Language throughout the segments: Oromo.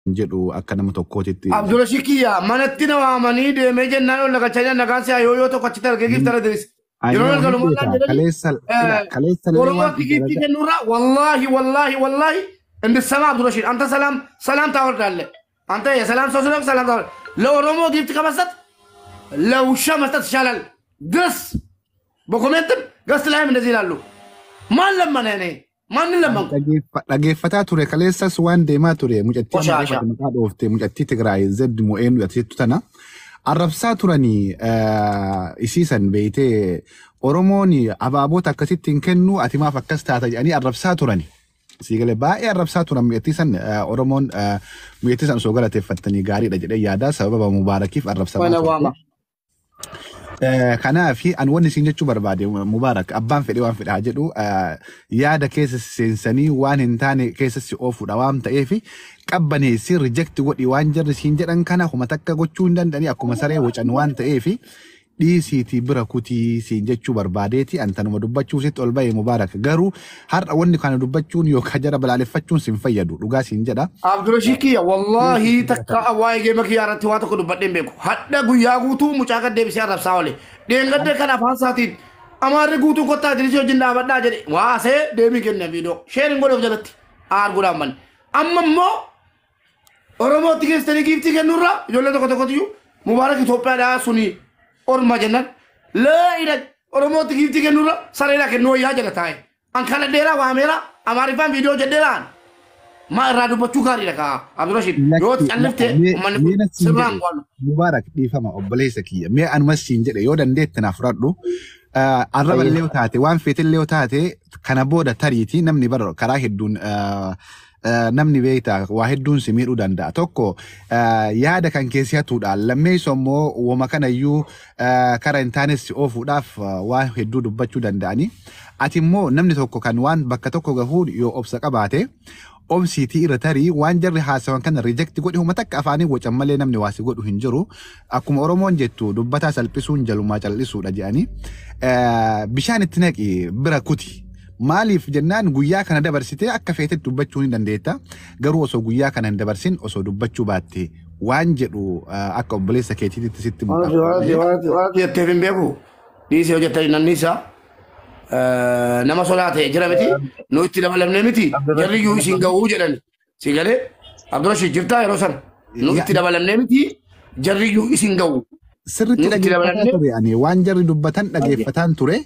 Jedhu akka nama tokkootitti. Abdurrashid kiyya manatti na waamanii deemee jennaan ol nagalchanii nagaan si'a yoo yoo tokko achitti argee giftara diris. Yeroo galgalu maal jedhani Kaleessa kaleessa illee waan Oromootti giiftii kennuurraa wallaahi wallaahi wallaahi እንድትሰማ አብዱረሺድ አንተ ሰላም ሰላም ታወርዳለህ። አንተ የሰላም ሰው ስለሆንክ ሰላም ታወርዳለህ። ለኦሮሞ ጊፍት ከመስጠት ለውሻ መስጠት ይሻላል። ድረስ በኮሜንትም ገስት ላይም እንደዚህ ይላሉ። ማን ለመነ? እኔ ማንን ለመንኩ? Dhageeffataa ture kaleessas waan deemaa ture mucattii amma Qoshaasha. reefa maqaa dhoofte mucattii Tigraay zed mo'een mucattiittu tana arrabsaa turanii isiisan beeytee Oromoon abaaboota akkasitti hin kennu ati maaf akkas taata jedhanii arrabsaa turani. Siigalee baay'ee arrabsaa turan mucattii san Oromoon mucattii san osoo galateeffattanii gaariidha jedhee yaada sababa Mubaarakiif arrabsamaa Mana turte. waama. Kanaaf ani wanni isin jechuu barbaade Mubaarak abbaan fedhe waan fedha haa jedhu yaada keessa seensanii waan hin taane keessa si oofuudha waan ta'eef qabbaneessi reject godhi waan jarri siin jedhan kana homa takka gochuu hin danda'anii akkuma saree wacan waan ta'eef dhiisiitii bira kutii siin jechuu barbaadeeti an tanuma dubbachuu sitti ol ba'e Mubaarak garuu har'a wanni kana dubbachuun yookaan jara balaaleffachuun sin fayyadu dhugaa siin jedha. Abdurrashid kiyya wallaahi takka waa'ee geema kiyyaa irratti waa tokko dubbadhee hin beeku. Hadha guyyaa guutuu mucaa gad deebisee arrabsaa oole. Dheengadde kan afaan isaatiin amaarri guutuu kottaa Idrisii wajjin dhaabadhaa jedhe waasee deebii kenne viidiyoo. Sheerin godhe of jalatti arguudhaan manni. Amma immoo Oromootti geessitanii giiftii kennuurraa ijoollee tokko tokkotu iyyuu Mubaarak Itoophiyaadhaa suni orma jennaan. Laa ila Oromootti giiftii kennuurra sareedhaa kennuu wayyaa jedha taa'e. An kana dheeraa waameera Amaariffaan viidiyoo jedheeraan. Maa irraa dubbachuu gaariidha kaa Abdurrashid yoo callifte uummanni kun Mee sirraan qo'annu. Mubaarak dhiifama obboleessa kiyya. Mee anumas siin jedhe yoo dandeette naaf fudhadhu. Arraba illee yoo taate waan feete illee yoo taate kana booda tariitii namni bara karaa hedduun namni beektaa waa hedduun si miidhuu danda'a. Tokko yaada kan keessi hatuudhaan lammeessoo immoo wama kanayyuu kara hin taanes si oofuudhaaf waan hedduu dubbachuu danda'ani. Ati immoo namni tokko kan waan bakka tokko gahuun yoo obsa qabaate obsiitii irra tarii waan jarri haasawan kana reject godhi huma takka afaanii wacan malee namni waa si godhu hin jiru. Akkuma Oromoon jettu dubbataa salphisuun jalumaa cal'isuudha jedhanii. Bishaan itti naqi bira kuti. Maaliif jennaan guyyaa kana dabarsitee akka feetetti dubbachuu ni dandeetta. Garuu osoo guyyaa kana hin dabarsin osoo dubbachuu baatte waan jedhu akka obboleessa keetiitti sitti Wanti mul'ata. wanti wanti jetteef hin beeku. Dhiisee hojjettanii nanni isaa nama sodaate jira miti. Nu itti dabalamne miti. Jarri iyyuu isin ga'uu jedhani. Si galee Abdurrashid jirtaa yeroo sana. Nu itti dabalamne miti. Jarri iyyuu isin ga'u. Sirriitti Nu itti dhageeffataa dabalamne. ture ani waan jarri dubbatan dhageeffataan ture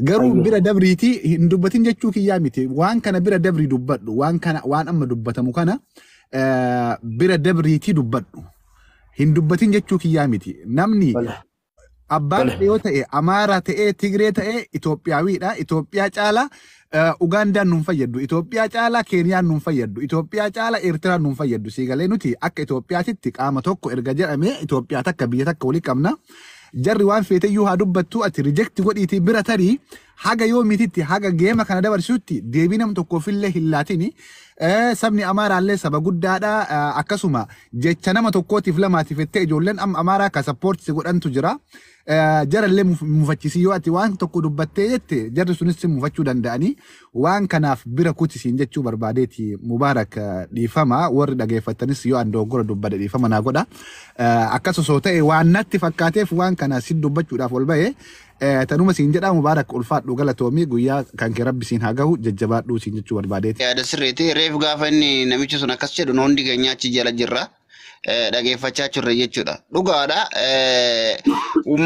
garuu bira dabriitii hin dubbatin jechuu kiyyaa miti waan kana bira dabrii dubbadhu waan kana waan amma dubbatamu kana bira dabriitii dubbadhu hin dubbatin jechuu kiyyaa miti namni abbaan fedhe yoo ta'e Amaaraa ta'ee Tigree ta'ee Itoophiyaawiidha. Itoophiyaa caalaa Ugaandaan nuun fayyaddu. Itoophiyaa caalaa Keeniyaan nuun fayyaddu. Itoophiyaa caalaa Eertiraan nuun fayyaddu. Siigalee nuti akka Itoophiyaatitti qaama tokko erga jedhamee Itoophiyaa takka biyya takka walii qabna. Jarri waan feeteyyuu haa dubbattu ati reject godhiitii bira tarii haga yoo mititti haga geema kana dabarsutti deebii nam tokkoofillee hin laatini. Sabni Amaaraallee saba guddaadha. Akkasuma jecha nama tokkootiif lamaatiif jettee ijoolleen amma Amaaraa ka support si godhantu jira. Jarallee mufachisii yoo ati waan tokko dubbattee jette jarri sunis si mufachuu danda'anii waan kanaaf bira kutisiin jechuu barbaadeeti Mubaarak dhiifama warri dhageeffattanis yoo an dogoggora dubbadhe dhiifama naa godha. Akkas osoo ta'e waan natti fakkaateef waan kana si dubbachuudhaaf ol ba'e tanuma siin jedha Mubaarak ulfaadhu galatoomii guyyaa kan kee rabbi siin haa gahu jajjabaadhuu siin jechuu barbaadeeti. Yaada sirriiti. Reef gaafa inni namichi sun akkas jedhu nu hundi keenya achi jala jirra. Dhageeffachaa turre jechuudha. Dhugaadha.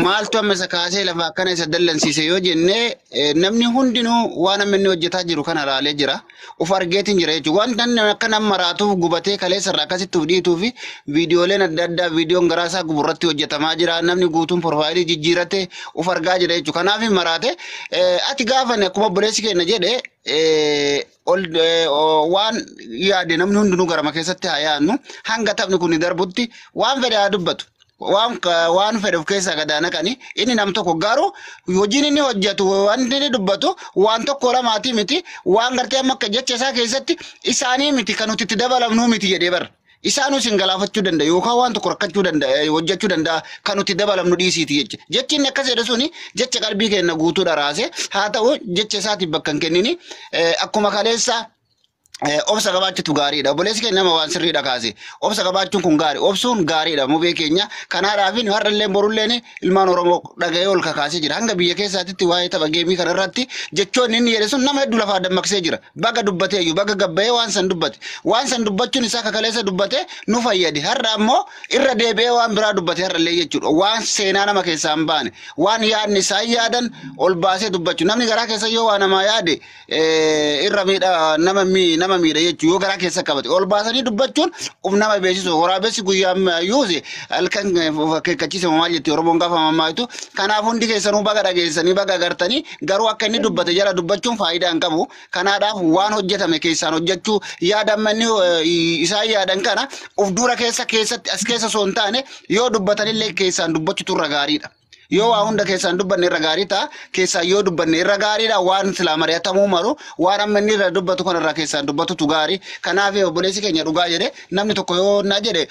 Maaltu amma isa kaasee lafa akkana isa dallansiise yoo jenne namni hundinuu waan amma inni hojjetaa jiru kana laalee jira. Uf argeetiin jira jechuudha. Wanta inni akka nama maraatuuf gubatee kaleessa irraa akkasitti uf dhiituu fi viidiyooleen adda addaa viidiyoon garaa isaa guburratti hojjetamaa jira. Namni guutuun profaayilii jijjiirate uf argaa jira jechuudha. Kanaaf hin maraate. Ati gaafa akkuma obboleessi keenya jedhe ol waan yaade namni hundinuu garama keessatti haa yaadnu hanga taphni kun darbutti waan fedhe haa dubbatu. Waan fedhe of keessaa gadaa naqani inni nam tokko garuu hojiin inni hojjetu waan inni dubbatu waan tokko lamaatii miti waan gartee amma akka jecha isaa keessatti isaanii miti kan nuti itti dabalamnuu miti jedhee bara. Isaanuu isin galaafachuu danda'a yookaan waan tokko rakkachuu danda'a hojjechuu danda'a kan nuti dabalamnu dhiisiiti jecha. Jechi inni akkas jedhe suni jecha qalbii keenya guutuu dharaase haa ta'u jecha isaatiif bakka hin kennini akkuma kaleessa Obsa qabaachuutu gaariidha. Obboleessi keenya nama waan sirriidha kaase. Obsa qabaachuun kun gaarii. Obsuun gaariidha. Mubee keenya kanaadhaaf har'allee borulleen ilmaan Oromoo dhaga'ee ol kakaasee jira. Hanga biyya keessaatitti waa'ee tapha geemii kana irratti jechoonni inni jedhe sun nama hedduu lafaa dammaqsee jira. Baga dubbatee iyyuu baga gabbayee waan san dubbate. Waan san dubbachuun isaa kakaleessa dubbate nu fayyade. Har'a ammoo irra deebi'ee waan biraa dubbate har'allee jechuudha. Waan seenaa nama keessaa hin baane, waan yaadni isaan yaadan ol baasee dubbachuu. Namni garaa keessa yoo waa namaa yaade irra miidha nama nama miidha jechuudha. Yoo garaa keessa qabate ol baasanii dubbachuun of nama beeksisu. Waraabessi guyyaa yuuse halkan akeekkachiise maal jetti Oromoon gaafa mammaayitu. Kanaaf hundi keessanuu baga dhageessanii baga agartanii, garuu akka inni dubbate jala dubbachuun faayidaa hin qabu. Kanaadhaaf waan hojjetame keessaan hojjechuu, yaada amma inni isaan yaadan kana of dura keessa keessatti as keessa osoo hin taane yoo dubbatanillee keessaan dubbachuutu irra gaariidha. Yoo waa hunda keessaan dubbanne irra gaarii ta'a. Keessaan yoo dubbanne irra gaariidha. Waan silaa mari'atamuu maru, waan amma inni irra dubbatu kana irraa keessaan dubbatutu gaarii. Kanaaf obboleessi keenya dhugaa jedhe. Namni tokko yoo na jedhe,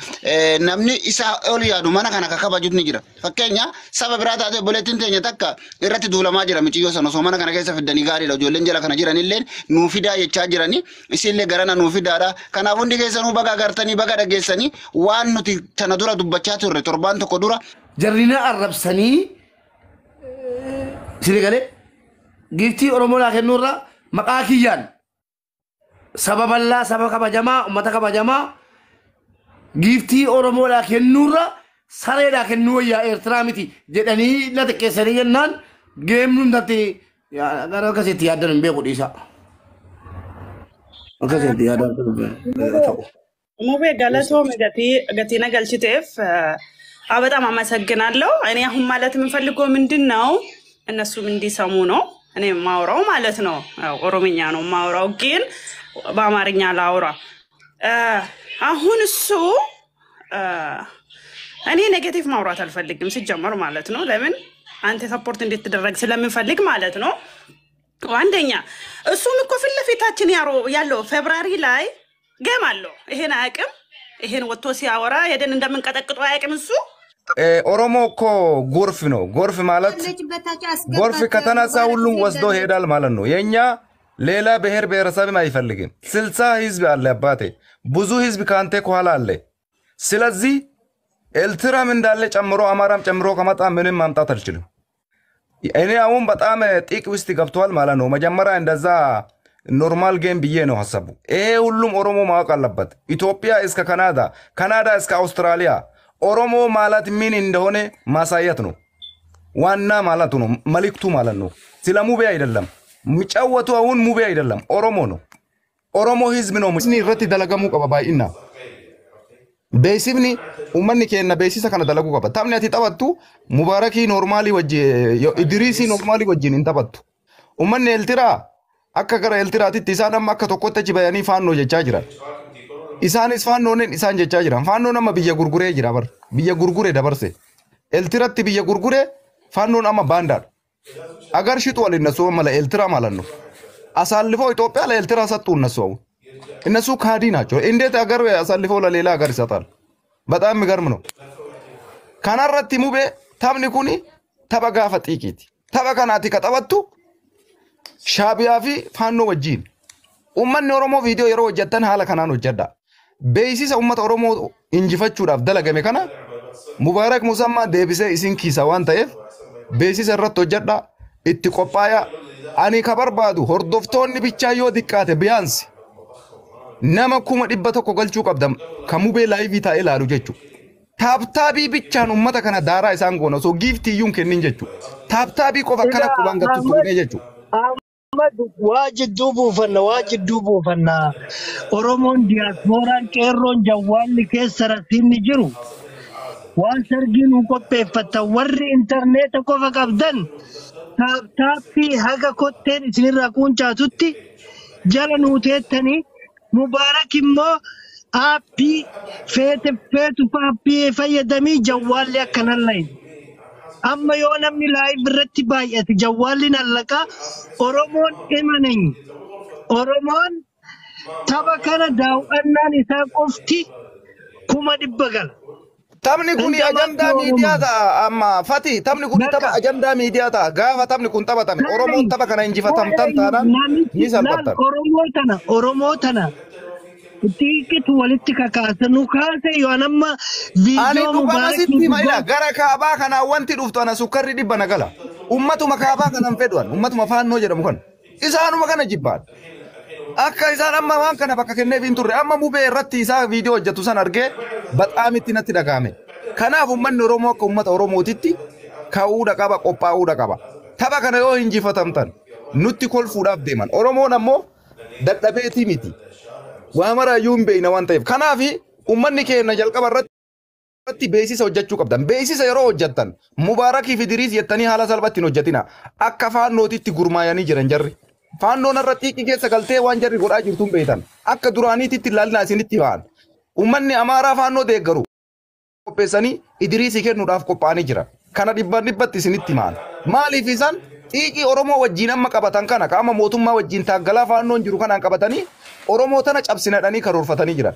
namni isaa ol yaadu mana kana kakabajutu ni jira. Fakkeenya saba biraa taate obboleettiin teenya takka irratti duulamaa jira. Miciyyoo sana osoo mana kana keessa fiddanii gaariidha. Ijoolleen jala kana jiranillee nuu fidaa jechaa jiranii, isinillee garana nuu fidaadha. Kanaaf hundi keessanuu baga agartanii baga dhageessanii waan nuti tana dura dubbachaa turre torbaan tokko dura. Jarrina arrabsanii sini galee giiftii Oromoo naa kennuurra maqaa kiyyaan saba bal'aa, saba kabajamaa, uummata kabajamaa giiftii Oromoodhaa kennuurra sareedhaa kennuu wayyaa, Eertiraa miti jedhanii na xiqqeessanii jennaan geemnuun tatti gara akkasitti yaaddan hin beeku dhiisa. Akkasitti yaaddan ta'u. ሙቤ galatoomi gatii na galchiteef በጣም አመሰግናለሁ። እኔ አሁን ማለት የምፈልገው ምንድን ነው፣ እነሱም እንዲሰሙ ነው እኔ የማወራው ማለት ነው። ያው ኦሮምኛ ነው የማወራው፣ ግን በአማርኛ ላውራ። አሁን እሱ እኔ negative ማውራት አልፈልግም ሲጀመር ማለት ነው። ለምን አንተ support እንድትደረግ ስለምፈልግ ማለት ነው። አንደኛ እሱም እኮ ፊት ለፊታችን ያለው February ላይ game አለው። ይሄን አያውቅም። ይሄን ወጥቶ ሲያወራ ሄደን እንደምንቀጠቅጠው አያውቅም እሱ። ኦሮሞ እኮ ጎርፍ ነው። ጎርፍ ማለት ጎርፍ ከተነሳ ሁሉም ወስዶ ሄዳል ማለት ነው። የኛ ሌላ ብሔር ብሔረሰብም አይፈልግም። 60 ህዝብ አለ አባቴ፣ ብዙ ህዝብ ከአንተ ከኋላ አለ። ስለዚህ ኤርትራም እንዳለ ጨምሮ አማራም ጨምሮ ከመጣ ምንም ማምጣት አልችልም። እኔ አሁን በጣም ጢቅ ውስጥ ገብቷል ማለት ነው። መጀመሪያ እንደዛ normal game ብዬ ነው ሀሳቡ። ይሄ ሁሉም ኦሮሞ ማወቅ አለበት። ኢትዮጵያ እስከ ካናዳ፣ ካናዳ እስከ አውስትራሊያ ኦሮሞ ማለት ምን እንደሆነ ማሳየት ነው ዋና ማለቱ ነው፣ መልእክቱ ማለት ነው። ስለ ሙቤ አይደለም የሚጫወቱ፣ አሁን ሙቤ አይደለም ኦሮሞ ነው። ኦሮሞ ህዝብ ነው። Irratti dalagamuu qaba baay'ina. Beeksifni uummanni keenya beeksisa kana dalaguu qaba. Taphni ati taphattu Mubaarakii normaalii wajjin, Idriisii normaalii wajjin hin taphattu. Uummanni Eeltiraa akka gara Eeltiraatitti isaan amma akka tokkotti achi bayanii faannoo jechaa jiran. Isaanis faannoonin isaan jechaa jiran. Faannoon amma biyya gurguree jira bar. Biyya gurguree dabarse. Eeltiratti biyya gurguree faannoon amma baandaadha. አገር ሽጧል እነሱ ለኤርትራ ማለት ነው። አሳልፈው ኢትዮጵያ ለኤርትራ ሰጡ እነሱ። አሁን እነሱ ካዲ ናቸው። እንዴት አገር አሳልፈው ለሌላ ሀገር ይሰጣል? በጣም የሚገርም ነው። Kanarratti mubee taphni kuni tapha gaafa xiiqiiti. Tapha kanaati ka taphattu Shaabiyaa fi Faannoo wajjin. Uummanni Oromoo viidiyoo yeroo hojjettan haala kanaan hojjedha. Beeksisa uummata Oromoo injifachuudhaaf dalagame kana Mubaarak Musammaa deebisee isin kiisa waan ta'eef beeksisa irratti hojjedha. Itti qophaa'aa. Ani ka barbaadu hordoftoonni bichaa yoo xiqqaate biyaansi nama 100,000 galchuu qabda kan mubee live taa'ee ilaalu jechuudha. Tap tapii bichaan uummata kana daaraa isaan goona osoo giiftii iyyuu hin kennin jechuudha. Tap tapii qofa akkana qubaan gattu tuqnee jechuudha. Ahmad, waa jidduu buufanna, waa jidduu buufanna. Oromoon diyaaspooraan qeerroon jawwaalli keessa rasiinni jiru waan sargii nu qopheeffatan, warri intarneeta qofa qabdan tap tapii haga kotteen isinirraa quuncaatutti jala nuu teettanii, Mubaarak immoo aappii feete feetu aappii fayyadamii jawwaalli akkanan layin. Amma yoo namni live irratti baay'ate jawwaalli nallaqaa. Oromoon imanany. Oromoon tapha kana daawwannaan isaa qofti 100,000 gala. Taphni kun Hin ajandaa taphattu miidiyaa Oromoon. ta'a amma Fati, taphni kun tapha Bakka ajandaa miidiyaa ta'a. Gaafa taphni kun taphatame Oromoon tapha kana injifatamtan taanaan ni namichi laal salphattan. Oromoo tana xiiqitu walitti kakaasa nu kaase yoo amma Ani viidiyoo dhugama Mubaarakii sitti hima gubbaa ila gara kaabaa kanaa wanti dhuftu ana sukkarri 100 na gala. Ummatuma kaabaa kanan fedhuan, ummatuma Faannoo jedhamu kana. Isaanuma kana jibbaan. Akka isaan amma waan kana bakka kenneef hin turre, amma Mubee irratti isaa viidiyoo hojjetu san argee baxaamitti natti dhagahame. Kanaaf uummanni Oromoo akka uummata Oromootitti ka'uudha qaba, qophaa'uudha qaba. Tapha kana yoo injifatamtan nutti kolfuudhaaf deeman. Oromoon ammoo dadhabeetii miti. Waa maraayyuu hin beekna waan ta'eef. Kanaaf uummanni keenya jalqaba irratti beeksisa hojjechuu qabdan. Beeksisa yeroo hojjettan Mubaarakii fi Idiriis jettanii haala salphaatti hin hojjetina. Akka Faannootitti gurmaayanii jiran jarri. Faannoon irra xiiqii keessa galtee waan jarri godhaa jirtu hin beektan. Akka duraaniititti ilaalina isinitti ba'an. Uummanni Amaaraa Faannoo deeggaru qopheessanii Idiriisii kennuudhaaf qophaa'anii jira. Kana dhibbaan dhibbatti isinitti himaan. Maaliif isaan xiiqii Oromoo wajjin amma qabatan kana qaama mootummaa wajjin taaggalaa Faannoon jiru kanaan qabatanii Oromoo tana cabsinadhanii karoorfatanii jiran.